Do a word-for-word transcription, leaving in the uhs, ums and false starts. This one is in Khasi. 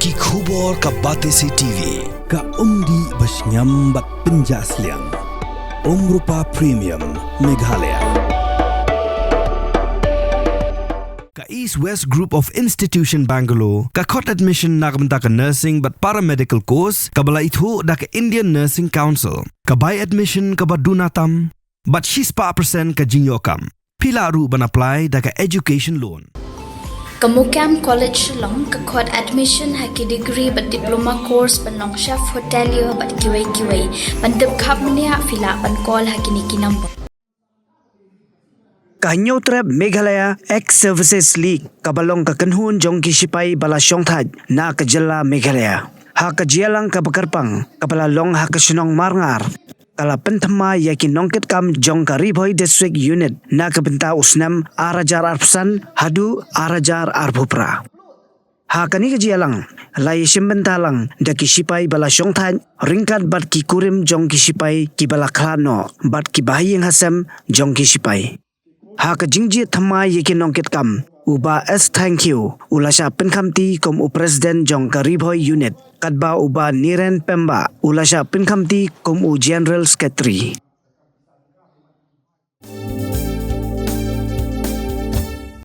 Ki khubor ka Batesi T V, ka umdih ba shngiam bad pynjah sliang. Umrupa Premium, Meghalaya. Ka East West Group of Institution Bangalore, ka khot admission na ka bynta ka nursing bad paramedical course, kaba la ithuh da ka Indian Nursing Council, ka bai admission kaba duna tam, bad shispah percent ka jingïoh kam. Phi lah ruh ban apply da ka education loan. Ka MOKAM College Shillong ka khot admission ha ki degree bad diploma course ban long chef hotelier bad kiwei kiwei. Ban tip khapmniah phi lah ban call ha kine ki number. Ka Hynñiewtrep Meghalaya Ex Services League kaba long ka kynhun jong ki shipai ba la shongthait na ka jylla Meghalaya, ha ka jingïalang kaba kyrpang kaba la long ha ka shnong Marngar, ka la pynthymmai ïa ki nongkitkam jong ka Ri Bhoi District Unit na ka bynta u snem ar hajar arphew san haduh ar hajar arphew phra. Ha kane ka jingïalang la ïashim bynta lang da ki shipai ba la shongthait ryngkat bad ki kurim jong ki shipai kiba la khlad noh bad ki bahaïing hasem jong ki shipai. Ha ka jingjied thymmai ïa ki nongkitkam, u Bah S Thangkhiew u la shah pynkhamti kum u President jong ka Ri Bhoi Unit, katba u Bah Niren Pembah u la shah pynkhamti kum u General Secretary.